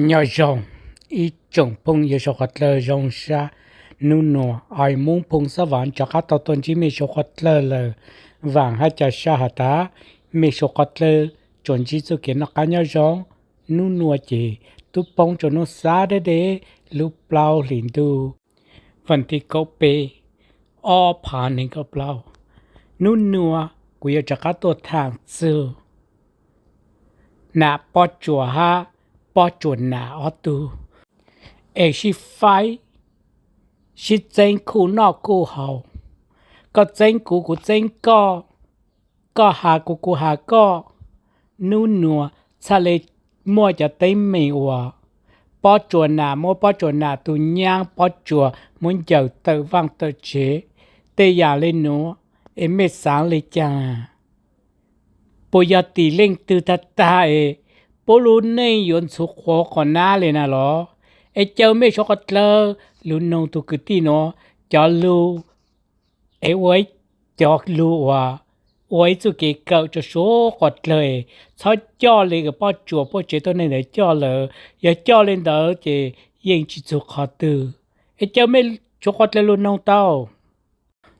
Nyob zoo ib tsoom phooj ywg suav qhov dlawg zoo sab. Nub nua ai Moob Phoo Xab Vam rov qab tau tuaj ntsib mej suav qhov dlawg lawm. Vam hab ca sab has tas mej suav qhov dlawg tsuas ntsib txuj kev noj qab nyob zoo. Nub nua ces tub poob rua nub xab deb deb lub plaub hlis ntuj, vas thib kaum peb, ob phav nees nkaum plaub. Nub nua kuv yuav rov qab tuaj thaam txug nam pob tsuas hab pob tsuas nam ob tug es sib faib, sib txeeb khuj noj khuj haus, koj txeeb kuv kuv txeeb koj, koj has kuv kuv has koj. Nub nua txhaj le muaj cov teeb meem uas pob tsuas nam muab pob tsuas nam tug nyaab, pob tsuas muab ncaws tawm vaaj tawm tsev, tej yaam le nuav es mej xaav le caag? Puas yog tim leej twg tag tag es puab lub neej yuav ntxhuv quav quas nab le na los? Es caw mej suav qhov dlawg lug noog tug kwv tij nuav cov lug, es ua ib cov lug uas ua ib txuj kev kawm rua suav qhov dlawg, txhob coj le pob tsuas puab tsev tuab neeg ntawd coj lawm. Yog coj le ntawd ces yeej tsi txug qhov twg. Es caw mej suav qhov dlawg lug noog tau.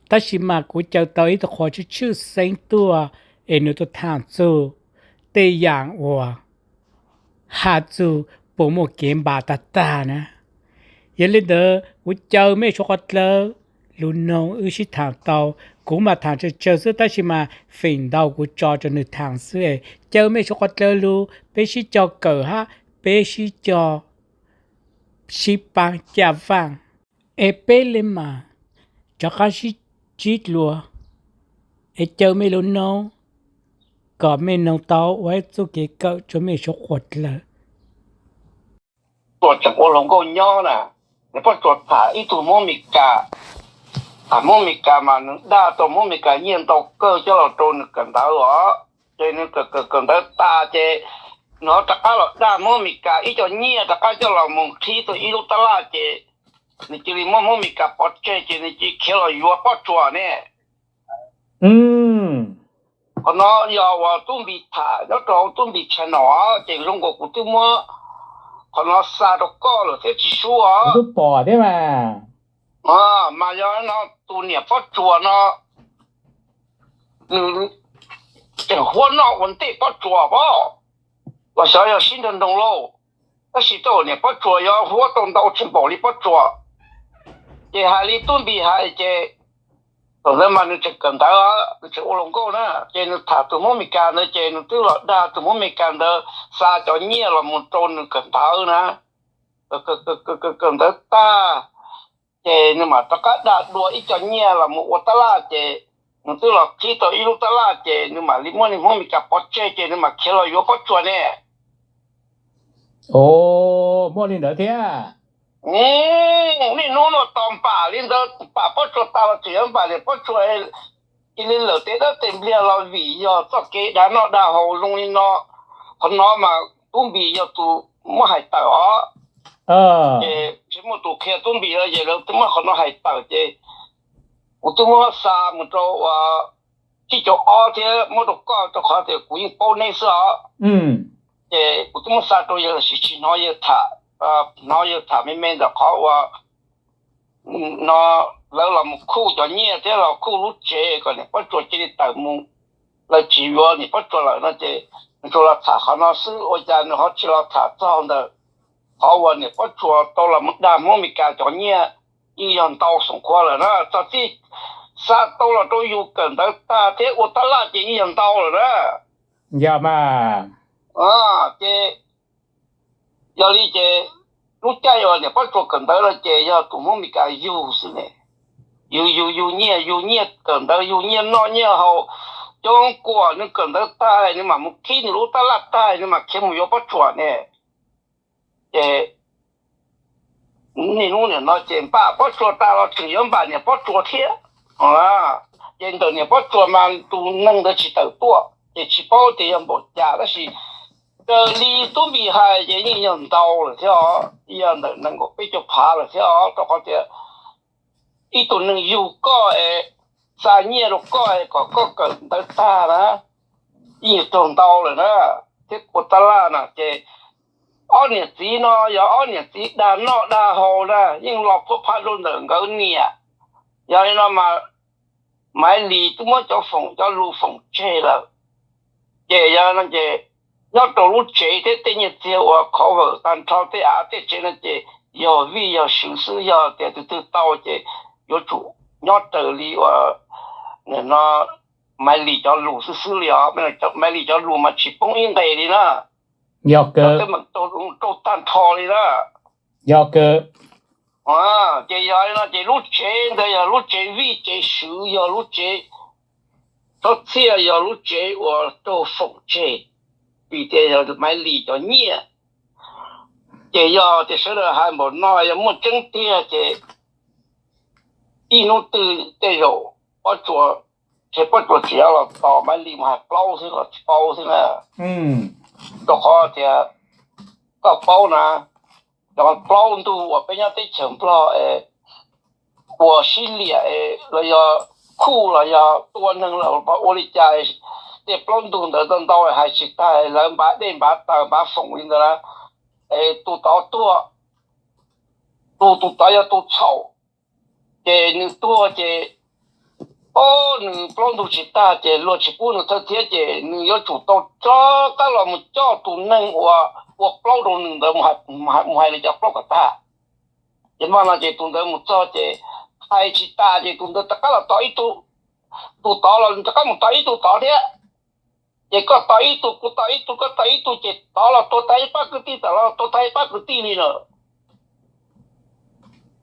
Tab sis mas kuv caw tau ib tug qhua tshwj tshwj xeeb tuaj es nwg tuaj thaam txug tej yaam uas has txug puas muaj kev npam tag tag na. Yog le ntawd kuv caw mej suav qhov dlawg lug noog wb sib thaam tau. Kuv mas thaam tsawg tsawg xwb tab sis mas feem ntau kuv tso rua nwg thaam xwb es caw mej suav qhov dlawg lug peb sib cog kawm hab peb sib cog sib paab caj vaaj es peb le mas rov qab sib ntsib dlua. Es caw mej lug noog kom mej noog tau ua ib txuj kev kawm rua mej suav qhov dlawg. Tsuas tseem ua hluas nkauj nyob na, nws pob tsuas tham ib tug Hmoob Mes Kas, tham Hmoob Mes Kas mas nws dag tau Hmoob Mes Kas nyiaj ntau kawg coj los rau nws kawm ntawv os. Ces nws kawm kawm kawm ntawv tas ces nws ho rov qab los dag Hmoob Mes Kas ib co nyiaj rov qab coj los mus qhib tau ib lub tab laj ces nws cia li muab Hmoob Mes Kas pov tseg ces nws cia li khiav los yuav pob tsuas ne. Qhov no yog uas Tub Npis tham nyob rau hauv Tub Npis channel os, ces zoo nkaus kuv twb muab qhov no xa rau koj lawm thiab tsis sub os. Mas yog no tus niam pob tsuas no nws tseem huab noj ua ntej pob tsuas pob, los xyov yog sib nrog nroo lauj. Tab sis tej zaum niam pob tsuas yuav huab tau ntau tsis npaum li pob tsuas. Ces hais li Tub Npis hais ces thaum ntawd mas nws tseem kawm ntawv, nws tseem ua hluas nkauj na, ces nws tham tus Hmoob Mes Kas ntawd ces nws twb los dag tus Hmoob Mes Kas ntawd xa cov nyiaj los mus rau nws kawm ntawv na. Kawm ntawv tag ces nws mam rov qab dag dua ib co nyiaj los mus ua tab laj ces nws twb los qhib tau ib lub tab laj ces nws mam li muab niag Hmoob Mes Kas pov tseg ces nws mam khiav los yuav pob tsuas ne. Muaj li ntawd thiab. Niaj hnub no tos npam li ntawd, npam pob tsuas tas los tseem yuav npam niam pob tsuas. Cia li lawm tes dawb tes npliag los vim yog txoj kev dag noj dag haus zoo li no. Qhov no mas Tub Npis yog tus muab hais tawm os. Ces tsis muaj tus qhia Tub Npis lawm ces lawv twb muab qhov no hais tawm ces kuv twb muab xa mus rau uas tsib caug ob thiab muab rau koj rau qhov tias kuv yeej paub neb xwb os. Ces kuv twb muab xa rau yawg los sis tsis hnov yawg tham, hnov yawg tham me me ntawm qhov uas no lawv los mus khuj cov nyiaj thiab los khuj lub tsev kom niam pob tsuas cia li tawm mus, lawv tsis yuav niam pob tsuas lawm no ces nws tsuas los tham qhov no xwb ua cas nws ho tsis los tham txog ntawm qhov uas niam pob tsuas tau los mus dag Hmoob Mes Kas cov nyiaj yeej yog ntau xoom khuav lawm na. Txog txij xa tau los rau yus kawm ntawv tag thiab ua tab laj ces yeej yog ntau lawm na. Yog mas. Ces yog li ces lub caij uas niam pob tsuas kawm ntawv no ces yog tus Hmoob Mes Kas yug xwb ne. Yug yug yug nyiaj, yug nyiaj kawm ntawv, yug nyiaj noj nyiaj haus, coob kuam nws kawm ntawv tag nws mam mus qhib nws lub tab laj tag nws mam khiav mus yuav pob tsuas ne. Ces niaj hnub nim no ces npam pob tsuas tas los tseem yuav npam niam pob tsuas thiab. Ces ntawm niam pob tsuas mas tus neeg ntawd tsis tawm tuaj ces tsis paub tias yog npaum cas tab sis raws li Tub Npis hais ces yeej yog ntau lawm thiab os, yog ntawm nees nkaum peb caug phav lawm thiab os, rau qhov tias ib tug neeg yug koj es xa nyiaj rau koj es kom koj kawm ntawv tag na, yeej yog raug ntau lawm na, thiab ua tab laj na ces ob niam txiv no yog ob niam txiv dag noj dag haus na, yeej los phuab phaj rau ntawm nkawd niam. Yog li no mas Maiv Lis twb muab cov foom cov lus foom tseg lawm. Ces yog no ces nyob rau lub tsev thiab tej nyiaj txiag uas khov vawm tag nrho tej av tej tsev no ces yog vij yog swv xwb, yog tias tus twg tau ces yuav tsum nyob raws li uas no Maiv Lis cov lus xwb xwb li os. Maiv Lis cov lus mas tsis poob ib nqes li na. Yog kawg. Tej meem rau tag nrho li na. Yog kawg. Ces yog li no ces lub tsev ntawd yog lub tsev vij tsev swv, yog lub tsev txhob txhiaj, yog lub tsev uas raug foom tseg vim tias yog Maiv Lis cov nyiaj. Ces yog tias sawv daws hais npaum no yog muaj tseeb tiag ces ib hnub twg tej zaum Pob Tsuas, ces Pob Tsuas tsis yog los tos Maiv Lis mus hais plaub xwb los tsis paub xwb na. Rau qhov tias koj paub na, cov plaub ntug uas peb nyob teb chaws Nplog es ua sib liam los yog khuj los yog tua neeg los ua li cas, tej plaub ntug ntawd ntau ntau hais tsis tag, lawv npav dej npav taws npav foom li ntawd na, es tus tod tuag, tus tus tod yog tus txhaum, ces nws tuag ces, o, nws plaub ntug tsis tag ces luag tsis pub nws thawj thiab ces nws yuav tsum tau rov qab los mus coj tus neeg uas ua plaub rau nws ntawd mus hais nws cov plaub kom tag. Ces hmo no ces tus ntawd mus txog ces hais tsis tas ces tus ntawd rov qab los tos ib tug, tus tod los rov qab mus tos ib tug tod thiab. Ces koj tos ib tug, kuv tos ib tug, koj tos ib tug, ces tod los tuag tag ib pab kwv tij, tod los tuag tag ib pab kwv tij li lawm.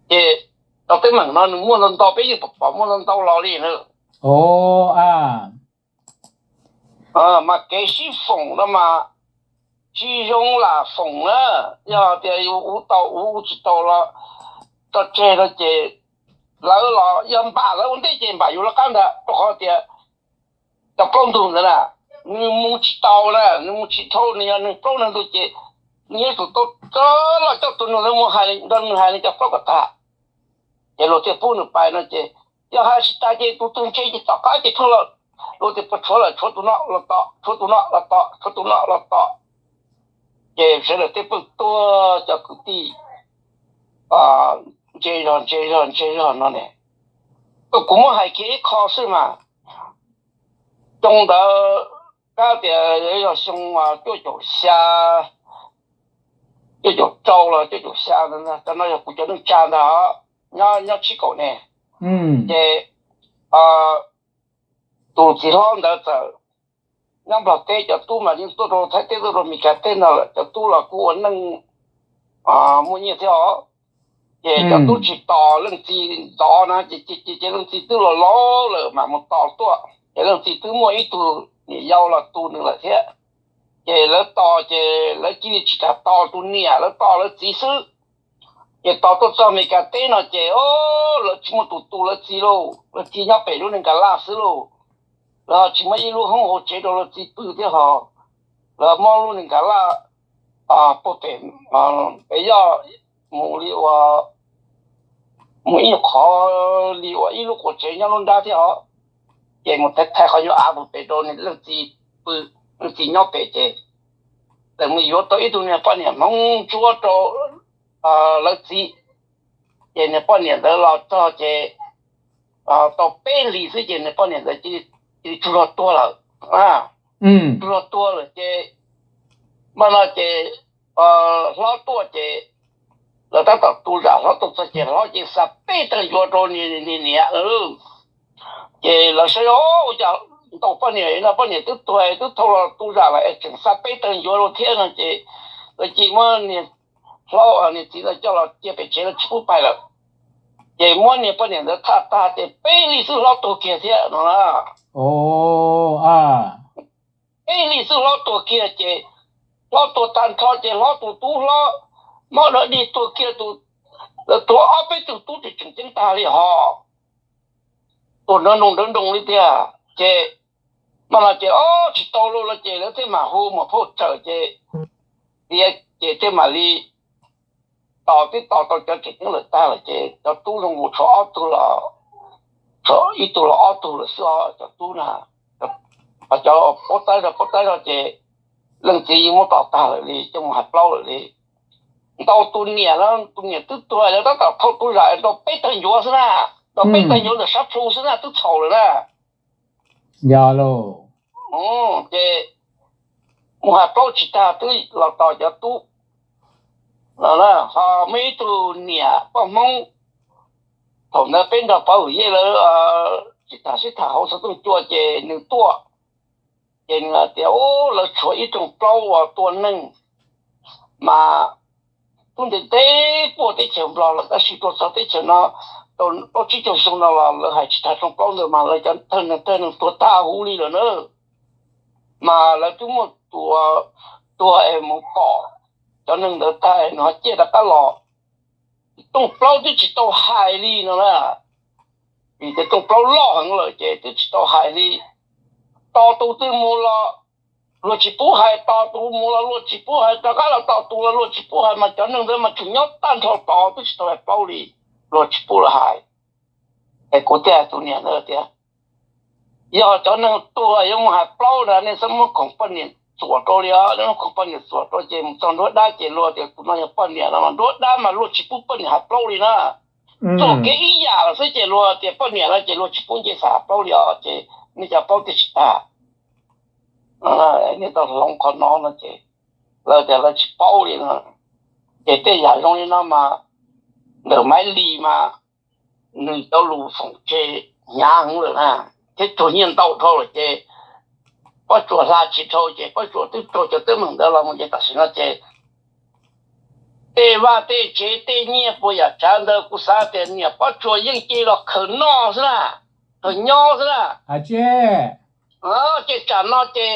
Ces cov teeb meem no nws muaj ntau ntau, peb yeej pom pom muaj ntau ntau los li na. Mas kev sib foom no mas tsis zoo lam foom na. Yog tias yus ua tau ua tsis tau los tso tseg no ces lawv los yog npam lawv ua ntej ces npam yus lawv qab ntag, rau qhov tias cov plaub ntug ntawd na, nws mus tsis tau na, nws mus tsis dhau, nws yog neeg plaub neeg ntug ces nws yuav tsum tau rov los coj tus neeg ntawd mus hais, nrog nws hais nws cov plaub kom tag. Ces luag thiaj pub nws pais no ces yog hais tsis tas ces tus twg ntse ces tom qab ces pheej los, luag tias puas tshuav lawm, tshuav tus no los tom, tshuav tus no los tom, tshuav tus no los tom. Ces sawv daws tej pheej tuag, cov kwv tij ntse zog ntse zog ntse zog no ne. Kuv muab hais kiag ib qho xwb mas, xyoo ntawd kab tias yog xyoo cuaj caum xya, cuaj caum rau los cuaj caum xya ntawd, cov no yog kuv cov neej tsa ntag, nyob nyob Tshib Kaum ne. Ces tus txiv hlob ntawd txawm nyob Nplog teb, cov tub mas yeej tuaj rau Thaib teb, tuaj rau Meskas teb ntag lawm, cov tub los kuj ua neej muaj nyiaj thiab os. Ces cov tub tsis tos leej txiv ntov na, ces leej txiv twb los laus lawm mas mus tos tuaj, ces leej txiv twb muaj ib tug niam yau los tu nws lawm thiab. Ces lawv tos ces lawv cia li tsis kam tos tus niam, lawv tos lawv txiv xwb. Ces tos tuaj txog Meskas teb no ces lawv tsis muaj tus tu lawv txiv lauj, lawv txiv nyob pem lub neej kas laj xwb lauj. Lawv tsis muaj ib lub hoob hauv tsev rau lawv txiv pw thiab ho, lawv muab lub neej kas laj puag pem, pem yoj mus li uas mus ib nyuag qhov li uas ib lub quas tsev nyob lub nrab thiab os. Ces mus thaiv thaiv qhov nyuag av puag pem rau leej txiv pw, leej txiv nyob pem ces lawv mus yuav tau ib tug niag poj niam hmoov ntsuab rau lawv txiv. Ces niag poj niam ntawd los txog ces tau peb hlis xwb ces niag poj niam ntawd cia li tsaug zog tuag lawm. Tsaug zog tuag lawm ces, mas no ces hlob tuaj ces lawv tab tom tu zam hlob tuaj txog ces hlob ces xa peb tawg ncuav rau niag niam. Ces lawv saib ua cas ntaus poj niam no, poj niam twb tuag twb thau los tu zam lawm es tseem xa peb tawg ncuav rau thiab no ces lawv cia muab niag hlob niag txiv ntawd coj los cia pem tsev lawv tsis pub pais lawm. Ces muab niag poj niam ntawd tham tag ces peb hlis xwb hlob tuag kiag thiab no na. Peb hlis xwb hlob tuag kiag ces hlob tuag tag nrho ces hlob tus tub hlob mob dog dig tuag kiag, tus, lawv tuag ob peb tug tub tseem ceeb tag li ho, tuag nrov nroo nrov nroo li tiag. Ces mas no ces ob tsis tau lauj, ces lawv thiaj mam hu muam phauj Tsawm ces tias ces thiaj mam li tos, twb tos tau cov tseem ceeb lawm tag lawm ces cov tub zoo nkaus tshuav ob tug los, tshuav ib tug los ob tug lawm xwb os cov tub na. Cov paub tab zog paub tab zog ces leej txiv yeej muab tom tag lawm li, coj mus hais plaub lawm li. ntaus tus niam no, tus niam twb tuag, lawv tab tom thauj tus zam ntaus peb tawg ncuav xwb na, ntaus peb tawg ncuav ntawm sab plhu xwb na, twb txhaum lawm na. Yog lauj. Ces mus hais plaub tsis tag twb los tos cov tub. Ho muaj ib tug niam poj Hmoob, thaum ntawd peb nrog Pov Hwm Yej lawv sib tham sib tham hauv xov tooj cua ces nws tuaj. Ces nws tias, Ub, lawv tshuav ib rooj plaub uas tua neeg, mas tub ntev ntev puag teb chaws Nplog lawm, tab sis tuaj txog teb chaws no tau plaub tsib caug xyoo no los lawv hais tsis tag rooj plaub ntawd, mas lawv cov thawj neeg tuag tag huv li lawm na. Mas lawv twb muaj tus tuag es mus pom cov neeg ntawd tag, nws ho ciaj rov qab los. Rooj plaub twb tsis tau hais li no na, vim tias rooj plaub loj heev lawm ces twb tsis tau hais li. Tos tus twg mus los luag tsis pub hais, tos tus mus los luag tsis pub hais, rov qab los tos tus los luag tsis pub hais, mas cov neeg ntawd mas tseem nyob tag nrho tod twb tsis tau hais plaub li, luag tsis pub lawv hais. Es kuv thiaj hais tus niam ntawd tias, Yog cov neeg tuag yuav mus hais plaub na, nej txhob muab khoom poj niam txuam rau li os. Nej muab khoom poj niam txuam rau ces mus txog nruab dab ces luag tias tus no yog poj niam no, mas nruab dab mas luag tsis pub poj niam hais plaub li na. Txuam kev ib yam los xwb ces luag tias poj niam no ces luag tsis pub nce xav hais plaub li os, ces nej cov plaub thiaj tsis tag. Nej tau hloov qhov no no ces lawv tias lawv tsis paub li no. Ces tej yam zoo li no mas ntawm Maiv Lis mas nws cov lus foom tseg hnyav heev lawm na, thiab tsuag nyiaj ntau dhau lawm ces Pob Tsuas hla tsis dhau ces Pob Tsuas twb raug cov teeb meem ntawd los mus ces tam sim no ces tej vaj tej tsev tej nyiaj puas yam tsav ntawd kuv xav tias niam Pob Tsuas yeej cia los khaws noj xwb na, khaws nyob xwb na. Ces tsam no ces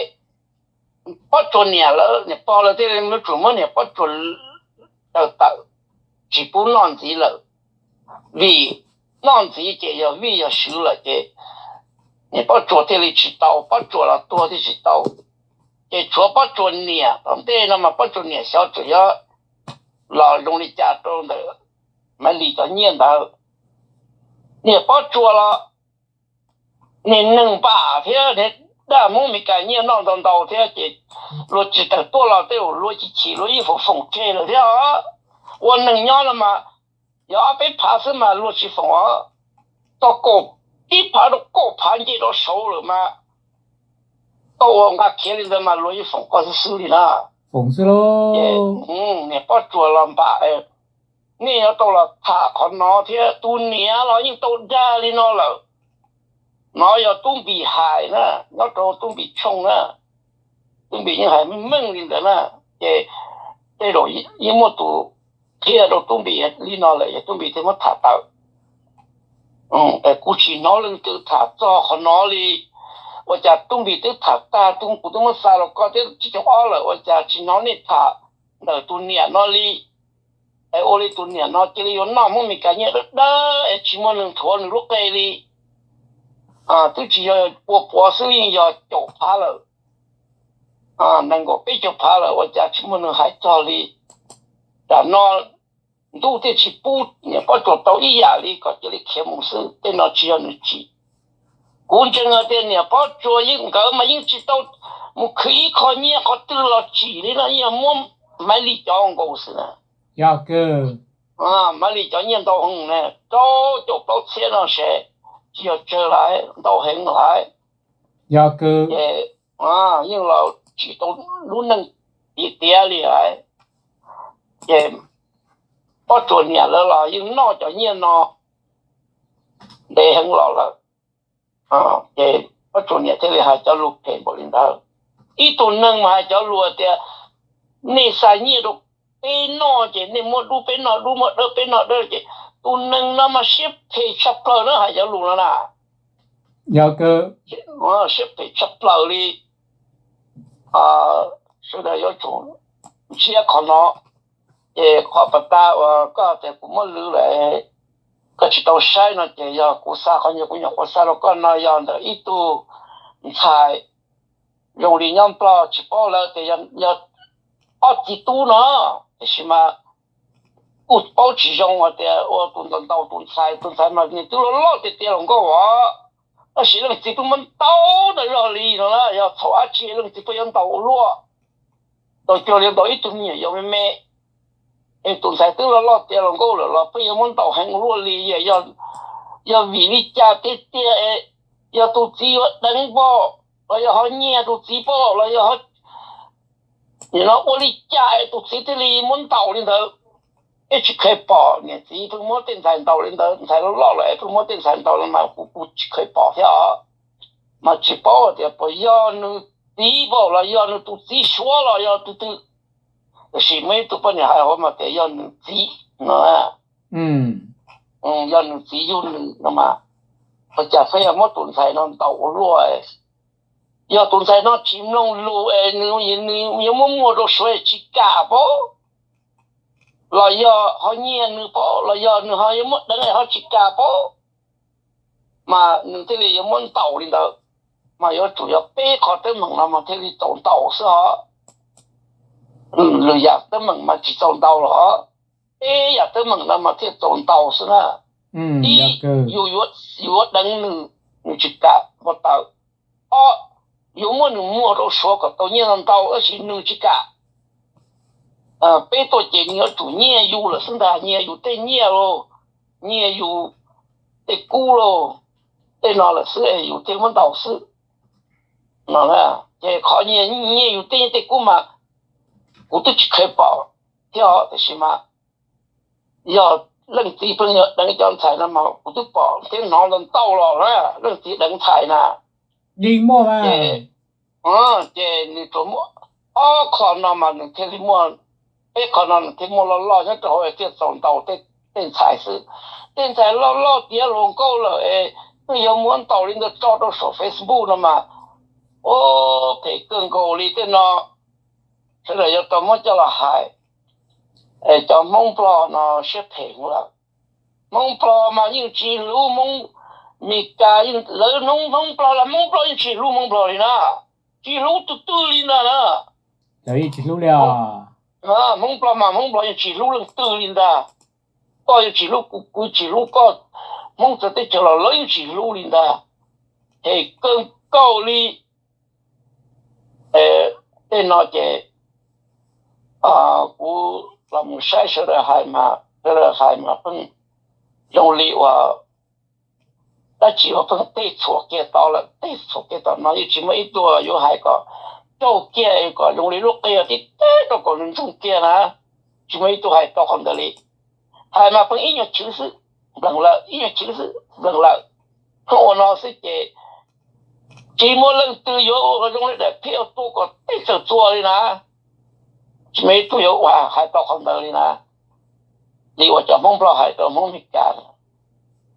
Pob Tsuas niam lawv niam pog lawv thiaj li yuav tsum muab niam Pob Tsuas daws tawm, tsis pub noj ntxiv lawm, vim noj ntxiv ces yog vij yog sw lawm ces niam Pob Tsuas thiaj li tsis tau, Pob Tsuas los tuag thiaj tsis tau. Ces tshuav Pob Tsuas niam, tom ntej no mas Pob Tsuas niam xyov tseem yuav los zoo li cas rau ntawm Maiv Lis cov nyiaj ntawd. Niam Pob Tsuas los niag neeg npam thiab niag daj Hmoob Mes Kas nyiaj noj ntau ntau thiab ces luag tsis tawm tuaj los tej zaum luag chim chim luag yeej foom foom tseg lawm thiab. Ua neeg nyob no mas yog ob peb phav xwb mas luag tsis foom os, txog kaum ib phav rau kaum phav nce rau saud lawm mas koj ua nqa khiav li ntawd mas luag yeej foom koj xwb xwb li na. Niam Pob Tsuas los npam, nej yuav tau los tham qhov no thiab, tus niam los yeej tau dag li no lawm. No yog Tub Npis hais na, nyob rau Tub Npis tshooj na, Tub Npis yeej hais meej meej li ntawd na. Ces tej zaum yeej muaj tus qhia rau Tub Npis li no lawm, yog Tub Npis thiaj muab tham tawm. Es kuv tsis hnov leej twg tham txog qhov no li. Ua cas Tub Npis twb tham tag, kuv twb muab xa rau koj thiab tsib caug ob lawm, ua cas tsis hnov nej tham ntawm tus niam no li? Es ua li tus niam no cia li yuav noj Hmoob Mes Kas nyiaj dawb dawb es tsis muaj neeg thuav nws lub qe li. Twb tsis yog ua puav xwb, yeej yog caum phav lawm, nees nkaum peb caug phav lawm, ua cas tsis muaj neeg hais txog li? Tam no ntuj thiaj tsis pub niam Pob Tsuas tau ib yam li, kom cia li khiav mus xwb, tej no tsis yog nws tsim. Kuv ntseeg hais tias niam Pob Tsuas yeej, nkawd mas yeej tsis tau mus khwv ib qho nyiaj qhov twg los tsim li no, yeej yog muab Maiv Lis cov nkaus xwb na. Maiv Lis cov nyiaj ntau heev na, rau caum plaub txhiab no se tsis yog tsawg lawm, ntau heev lawm. Ces yeej los tsim tau lub neej tiav tiav li lawm. Ces Pob Tsuas niam lawv los yeej noj cov nyiaj no ntev heev los lawm. Ces Pob Tsuas niam thiaj li hais cov lus phem npaum li ntawd. Ib tug neeg mas hais cov lus tias nej xa nyiaj rau peb noj ces nej muab dub peb noj dub, muab dawb peb noj dawb, ces tus neeg no mas siab phem tshaj plaws na, hais cov lus no na. Siab phem tshaj plaws li. Sawv daws yuav tsum ntshiab qhov no. Ces qhov pas tas uas koj tias kuv muab lwv lawm, koj tsis tau saib no ces yog kuv xa, qhov nyuag kuv nyuam qhuav xa rau koj no yog ntawm ib tug ntxhais zoo li nyob Nplog, tsis paub lawv tias yog ob txiv tub no, tiam sis mas kuj paub tsis zoo hais tias ua tus ntaus ntaus tus ntxhais, tus ntxhais mas nws twb loj loj tiag tiag los nkauj os, tab sis leej txiv twb muab ntaus tau zog li no na, yog txhaum dab tsi leej txiv twb yuav ntaus ua luaj, ntaus cuag li ntaus ib tug me nyuam yaus me me. Es tus ntxhais twb loj loj tiav hluas nkauj lawm los pheej yuav muab ntaus heev ua luaj li, yog vim li cas tiag tiag es yog tus txiv yuav deev pom los yog ho nyiag tus txiv pom los yog ho nim no ua li cas es tus txiv thiaj li muab ntaus li ntawd. Peb tsis qhia pom, niam txiv pheej muab tej ntxhais ntaus li ntawd, ntxhais loj loj lawm es pheej muab tej ntxhais ntaus li mas kuv kuv tsis qhia pom thiab os. Mas tsis paub tias puas yog nws txiv pom los yog nws tus txiv suav los yog tus twg. Tiam sis muaj ib tug poj niam hais hauv mas tias yog nws txiv no, yog nws txiv yug nws no mas, ua cas pheej yuav muab tus ntxhais no ntaus ua luaj? Yog tus ntxhais no tsis mloog lus es nws, nws yuav muab muag rau suav tsis kam pom, los yog ho nyiag nws pom los yog nws ho yuav muab deev ho tsis kam pom, mas nws thiaj li yuav muab ntaus li ntawd. Mas yuav tsum yog peb qhov teeb meem no mas thiaj li txaus ntaus xwb os. Lwm yam teeb meem mas tsis txaus ntaus los, peb yam teeb meem no mas thiaj txaus ntaus xwb na. Ib, yus yuav deev nws, nws tsis kam npau taws. Ob, yuav muab nws muag rau suav kom tau nyiaj ntau ntau tab sis nws tsis kam. Peb tuaj ces nws yuav tsum nyiag yus lawm xwb ntag, nyiag yus tej nyiaj los, nyiag yus tej kub los, tej no lawm xwb es yus thiaj muab ntaus xwb no. Ces qhov nyiag yus tej nyiaj tej kub mas kuv twb tsis qhia pom thiab os, tiam sis mas yog leej txiv pheej yog deev cov ntxhais no mas kuv twb pom thiab hnov ntau ntau los na, leej txiv deev ntxhais na. Yeej muaj mas. Ces, ces nws tsuas muaj ob qho no mas nws thiaj li muaj, peb qho no nws thiaj muaj loj loj nyob rau hauv thiaj txaus ntaus tej ntxhais xwb. Tej ntxhais loj loj tiav hluas nkauj lawm es pheej yuav muab ntaus li ntawd tso rau saum Facebook no mas, ua phem kawg nkaus li tej no. Sawv daws yuav tau muab coj los hais, es cov Hmoob Nplog no siab phem lawm. Hmoob Nplog mas yeej tsis hlub Hmoob Meskas, lawv Hmoob Nplog los Hmoob Nplog yeej tsis hlub Hmoob Nplog li na, tsis hlub twg twg li ntag na. Tsis hlub li os. Hmoob Nplog mas Hmoob Nplog yeej tsis hlub leej twg li ntag. Koj yeej tsis hlub kuv, kuv tsis hlub koj. Hmoob txawv teb chaws los lawv yeej tsis hlub li ntag. Phem kawg nkaus li. Tej no ces kuv los mus saib sawv daws hais mas, sawv daws hais mas pheej zoo li uas dab tsi uas pheej tej txhuam kiag tod lawm, tej txhuam kiag tom no, yeej tsis muaj ib tug yuav hais kom raug kiag kom zoo li lub qe tib teb rau kom nws ntsoog kiag na. Tsis muaj ib tug hais tau qhov ntawd li. Hais mas pheej ib nyuag chwv xwb, nplees lawm, ib nyuag chwv xwb, nplees lawm. Pheej ua no xwb ces tsis muaj leej twg yuav ua zoo li daim phiaj tua kom teb chaws txuas li na. Tsis muaj ib tug yuav ua hais tau qhov ntawd li na. Li uas cov Hmoob Nplog hais rau Hmoob Meskas,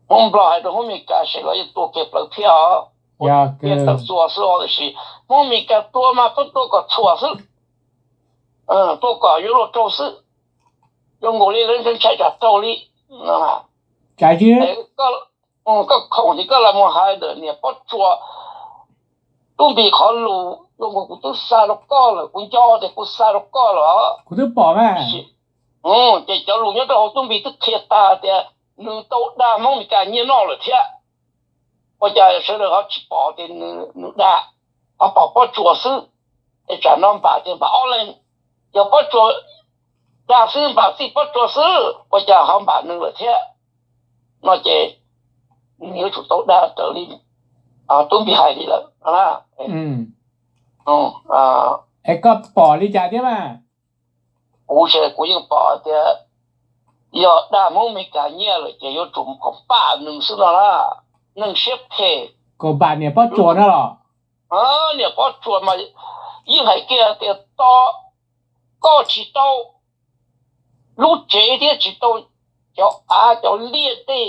Hmoob Nplog hais rau Hmoob Meskas ces lawv yeej tua kiag plawv phiaj os, ua teb chaws txuas xwb os, tiam sis Hmoob Meskas tua mas pheej tua kom txhuam xwb, tua kom yuav luag raug xwb, zoo nkaus li lawv ntshai tsam raug li. Koj khoom ces koj los mus hais ntawm niam Pob Tsuas Tub Npis qhov lus zoo nkaus kuv twb xa rau koj lawm, kuv nco tias kuv xa rau koj lawm. Kuv twb pom mas. Ces cov lus nyob rau hauv Tub Npis twb qhia tag tias nws tau dag Hmoob Meskas nyiaj noj lawm thiab. Ua cas sawv daws ho tsis pom tias nws dag, ho pom Pob Tsuas xwb? Es tsam no npam tias npam ob leeg, yog Pob Tsuas dag xwb npam txij Pob Tsuas xwb, ua cas ho npam nws lawm thiab? No ces nws yuav tsum tau dag raws li Tub Npis hais li lawm. Es koj pom li cas thiab mas? Kuv ces kuv yeej pom tias yog dag Hmoob Meskas nyiaj lawm ces yuav tsum kom npam nws xwb no na. Neeg siab phem. Kom npam niam Pob Tsuas no los? Niam Pob Tsuas mas yeej hais kiag tias to, koj tsis tau lub tsev thiab tsis tau cov av cov liaj tej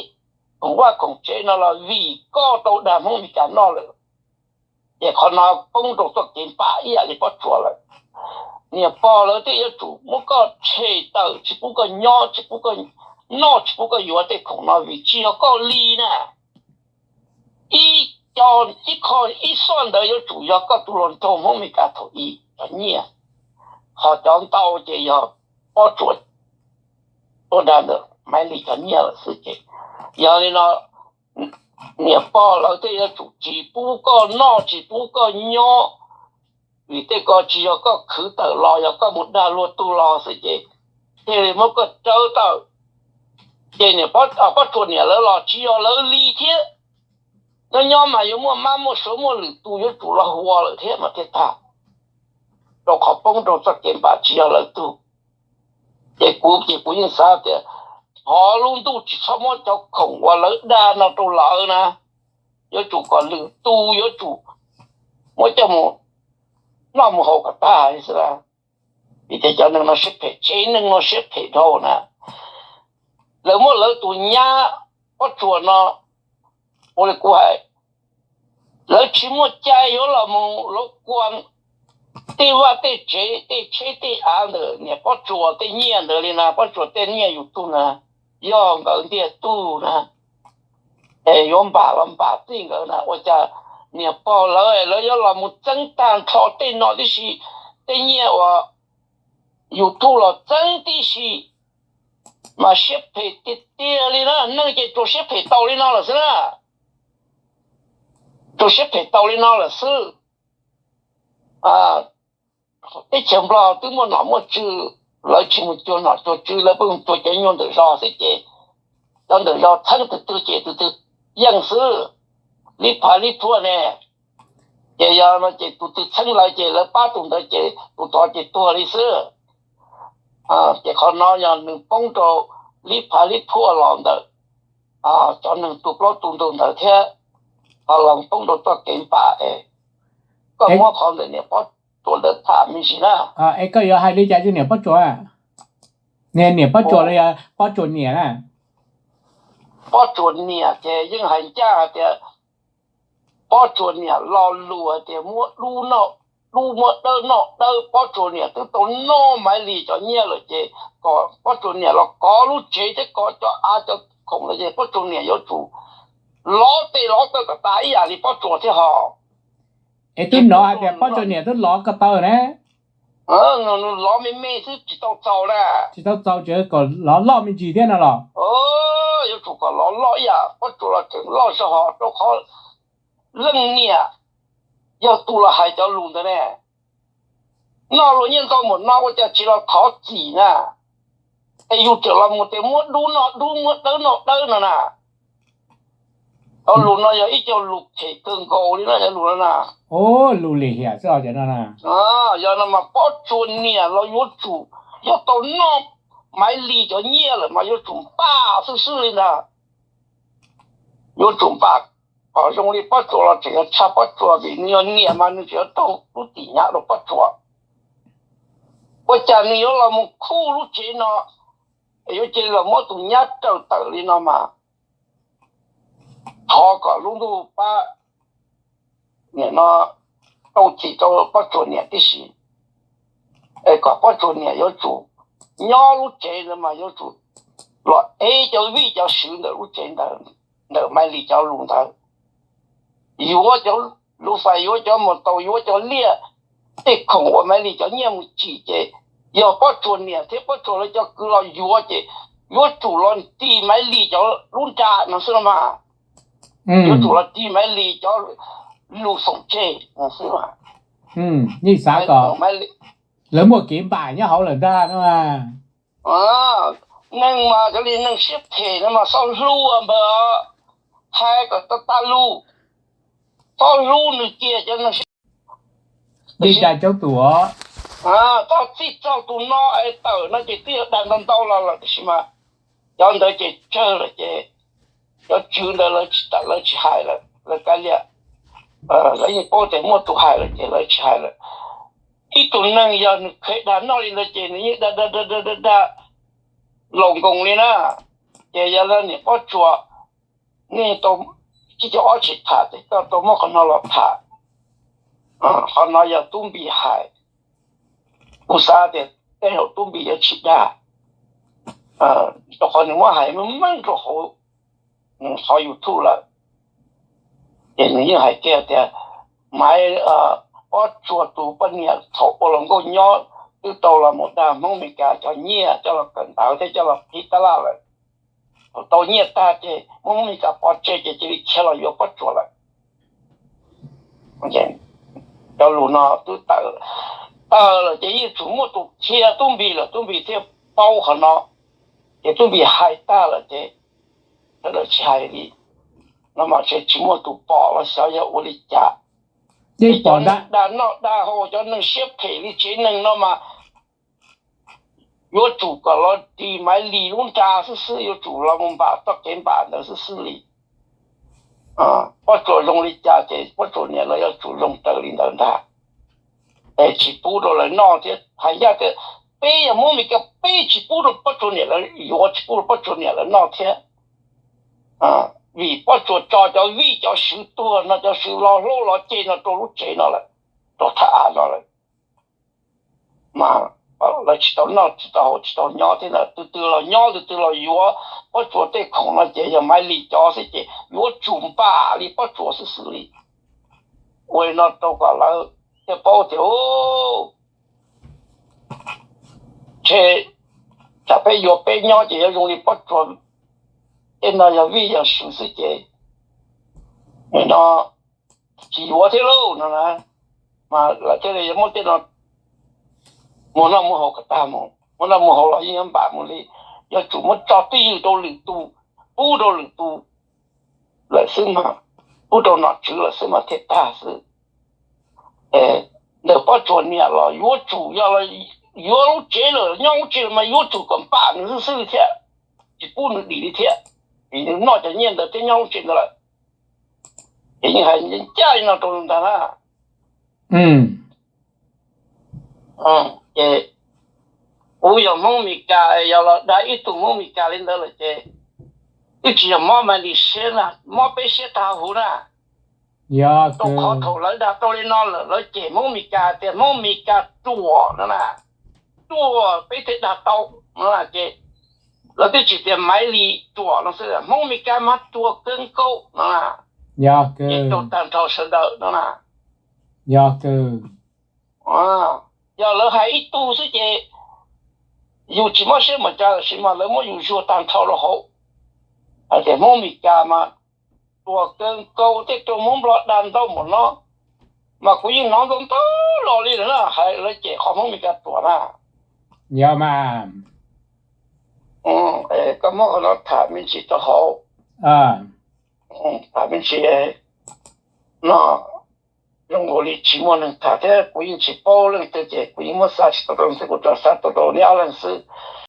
khoom vaj khoom tsev no los vim koj tau dag Hmoob Meskas noj lawm. Ces qhov no poob rau txoj kev npam ib yam li Pob Tsuas lawm. Niam pog lawv thiaj yuav tsum muab koj tshem tawm, tsis pub koj nyob, tsis pub koj noj, tsis pub koj yuav tej khoom no vim tsis yog koj li na. Ib co, ib qho, ib xob ntawd yuav tsum yog koj tus hluas nraug Hmoob Meskas thaum i cov nyiaj, ho cov ntau ces yog Pob Tsuas tuaj dag ntawm Maiv Lis cov nyiaj lawm xwb ces. Yog li no niam pog lawv thiaj yuav tsum tsis pub koj noj tsis pub koj nyob, vim tej ko tsis yog koj khwv tawm los, yog koj mus dag luag tug los xwb ces thiaj li muab koj rawv tawm. Ces niam Pob Tsuas niam lawv los tsis yog lawv li thiab. Nyob nyob mas yuav muaj mab muaj suav muaj lwm tus yuav tsum los hu ua lawm thiab mas thiaj tag, rau qhov poob rau txoj kev npam tsis yog lawv tug. Ces kuv ces kuv yeej xav tias thov lub ntuj tsis txhob muab cov khoom uas lawv dag no rau lawv na, yuav tsum kom lwm tus yuav tsum muab coj mus noj mus haus kom tag li xwb. Vim tias cov neeg no siab phem, tsev neeg no siab phem dhau na. Lawv muab lawv tus nyab Pob Tsuas no, ua li kuv hais, lawv tsis muaj cai yuav los mus lawv kua tej vaj tej tsev tej tsheb tej av ntawm niam Pob Tsuas tej nyiaj ntawd li na, Pob Tsuas tej nyiaj YouTube na, yog nkawd ntiag tug na. Es yuav npam los npam txij nkawd na, ua cas niam pog lawv lawv yuav los mus txeeb tag nrho tej no tib si, tej nyiaj uas YouTube los txeeb tib si, mas siab phem tiag tiag li na, neeg ces tsuas siab phem tau li no lawm xwb na, tsuas siab phem tau li no lawm xwb. Teb chaws Nplog twb muaj nom muaj tswv, lawv tsis mus cuag nom cuag tswv, lawv pheej mus cuag cov nyuag ntawm zos xwb ces cov ntawm zos txheeb tus twg ces tus twg yeej xwb, lib phav lib phuaj ne. Ces yog no ces tus twg txheeb lawv ces lawv pab tus ntawd ces tus tod ces tuag li xwb. Ces qhov no yog nws poob rau lib phav lib phuaj los ntawm cov neeg tu plaub tu ntug ntawd thiab, ho los poob rau txoj kev npam es koj muab qhov ntawm niam Pob Tsuas ntawd tham me ntsis na. Es koj yuav hais li cas rau niam Pob Tsuas? Niam Pob Tsuas los yog Pob Tsuas niam na? Pob Tsuas niam ces yeej hais ncaj hais tias Pob Tsuas niam lo lus hais tias muab dub noj dub, muab dawb noj dawb. Pob Tsuas niam twb tau noj Maiv Lis cov nyiaj lawm ces kom Pob Tsuas niam los kov lub tsev thiab kov cov av cov khoom lawm ces Pob Tsuas niam yuav tsum lov tes lov taw kom tas ib yam li Pob Tsuas thiab hos. Es twb hnov hais tias Pob Tsuas niam twb lov ko taw na. Nws lov me me xwb tsis tau txaus na. Tsis tau txaus, tseem kom lov loj me ntsis thiab no los? Yuav tsum kom lov loj ib yam Pob Tsuas los tseem loj zog hos, rau qhov leej niam yog tus los hais cov lus ntawd ne. Noj luag nyiaj ntau npaum no ua cas tsis los thov txim na, es yus tseem los mus tias muab dub noj dub, muab dawb noj dawb no na. Cov lus no yog ib co lus phem kawg nkaus li na, cov lus no na. Lus lim hiam xwb os cov no na. Yog no mas Pob Tsuas niam los yuav tsum, yog tau noj Maiv Lis cov nyiaj lawm mas yuav tsum npaj xwb xwb li ntag. Yuav tsum npaj kom zoo li Pob Tsuas los tseem yuav tshaj Pob Tsuas, vim nws yog niam mas nws tseem yuav raug lub tim hnyav rau Pob Tsuas. Ua cas nws yuav los mus khuj lub tsev no, es yuav cia li los muab tus nyab raws tawm li no mas, thov kom lub ntuj pab nim no rau txim rau Pob Tsuas niam tib si, es kom Pob Tsuas niam yuav tsum nyob lub tsev ntawd mas yuav tsum los ev cov vij cov sw ntawm lub tsev ntawd, ntawm Maiv Lis cov lus ntawd. Yuav cov lus fais, yuav cov mus taus, yuav cov liaj, tej khoom uas Maiv Lis cov nyiaj mus tsim ces yog Pob Tsuas niam thiab Pob Tsuas lawv cov kwv los yuav ces yuav tsum los ris Maiv Lis cov lub nra no xwb no mas. Yuav tsum los ris Maiv Lis cov lus foom tseg no xwb. Yeej xav kom lawv muaj kev npam nyob hauv lawm ntag no. Neeg mas cov li neeg siab phem no mas txhob hlub npawg, hais kom tag tag lus, txhob hlub nws kiag cov neeg siab. Li cas coob tus os? Txog txij txog tus no es tawm no ces twb yog dag ntau ntau los lawm tiam sis mas cov ntawd ces tsawg lawm ces cov tswv ntawd lawv tsis tawm, lawv tsis hais lawm, lawv kav liam. Lawv yeej paub tias muaj tus hais lawm ces lawv tsis hais lawm. Ib tug neeg yog nws kheev dag noj li ntawd ces nws yeej dag dag dag dag dag laus nkoos li na. Ces yog li niam Pob Tsuas, nej tau, ib cov ob tsis tham ces koj tau muab qhov no los tham. Qhov no yog Tub Npis hais. Kuv xav tias tej zaum Tub Npis yuav tsis dag, rau qhov nws muab hais meej meej rau hauv qhov YouTube lawm. Ces nws yeej hais kiag tias Maiv, Pob Tsuas tus poj niam thaum ua hluas nkauj nyob twb tau los mus dag Hmoob Mes Kas cov nyiaj coj los kawm ntawv thiab coj los qhib tab laj lawm. Thaum tau nyiaj tag ces muab Hmoob Mes Kas pov tseg ces cia li khiav los yuav Pob Tsuas lawm. Cov lus no twb tawm, tawm lawm ces yeej tsum muaj tus qhia Tub Npis lawm, Tub Npis thiaj paub qhov no, ces twb vim hais tag lawm ces sawv daws tsis hais li no mas tsis muaj tus pom los xyov yog ua li cas. Cov neeg dag noj dag haus, cov neeg siab phem li tsev neeg no mas yuav tsum kom los ris Maiv Lis lub nra xwb xwb, yuav tsum los mus npam txoj kev npam ntawd xwb xwb li. Pob Tsuas zoo li cas ces Pob Tsuas niam los yuav tsum zoo raws li ntawd ntag. Es tsis pub rau lawv noj thiab. Hais ncaj tias peb yog Hmoob Meskas peb tsis pub rau Pob Tsuas niam lawv yuav, tsis pub rau Pob Tsuas niam lawv noj thiab. Vim Pob Tsuas tso cov vij cov swv tuag no, cov swv lo hlub lo ceg no rau lub tsev no lawm, rau thaj av no lawm. Mas lawv tsis tau noj tsis tau haus tsis tau nyob thiab ntag. Tus twg los nyob tus twg los yuav, Pob Tsuas tej khoom no ces yog Maiv Lis cov xwb ces yuav tsum npam li Pob Tsuas xwb xwb li. Ua li no rau kom lawv thiaj paub tias, ntshe tsam peb yuav peb nyob ces yuav zoo li Pob Tsuas, tej no yog vij yog sw xwb ces no tsis yuav thiab lauj no na. Mas lawv thiaj li yuav muab tej no muag noj muag haus kom tag mus, muab noj muag haus los yeej yuav npam mus li. Yuav tsum muab tso twj ywm rau lwm tus, pub rau lwm tus lawm xwb mas, pub rau nom tswv lawm xwb mas thiaj tag xwb. Ntawm Pob Tsuas niam los yuav tsum yog yuav lub tsev lawm, nyob lub tsev lawm mas yuav tsum kom npam nws xwb xwb li thiab, tsis pub nws dim li thiab, vim nws noj cov nyiaj ntawd thiab nyob lub tsev ntawd lawm. Ces yeej hais ncaj li no rau ntag na. Ces kuv yog Hmoob Mes Kas, yog los dag ib tug Hmoob Mes Kas li ntawd lawm ces twb tsis yog mob Maiv Lis siab na, mob peb siab tag huv na. Rau qhov thaum lawv dag tau li no lawm lawv cem Hmoob Mes Kas tias Hmoob Mes Kas ruam no na, ruam peb thiaj dag tau no na. Ces lawv twb tsis tias Maiv Lis ruam no xwb, Hmoob Mes Kas mas ruam kawg nkaus no na. Ces rau tag nrho sawv daws no na. Yog lawv hais ib tug xwb ces yus tsis mob siab mas cas, tab sis mas lawv muab yus zuag tag nrho rau hauv. Hais tias Hmoob Mes Kas mas ruam kawg nkaus, tej tug Hmoob Nplog dag ntau npaum no mas kuv yeej hnov ntau ntau los li lawm na, hais lawv cem qhov Hmoob Mes Kas ruam na. Yog mas. Koj muab qhov no tham me ntsis rau hauv, tham me ntsis no, zoo nkaus li tsis muaj neeg tham thiab kuv yeej tsis paub leej twg ces kuv yeej muab xa tsis tau rau leej twg, kuv tsuas xa tau rau neb ob leeg xwb.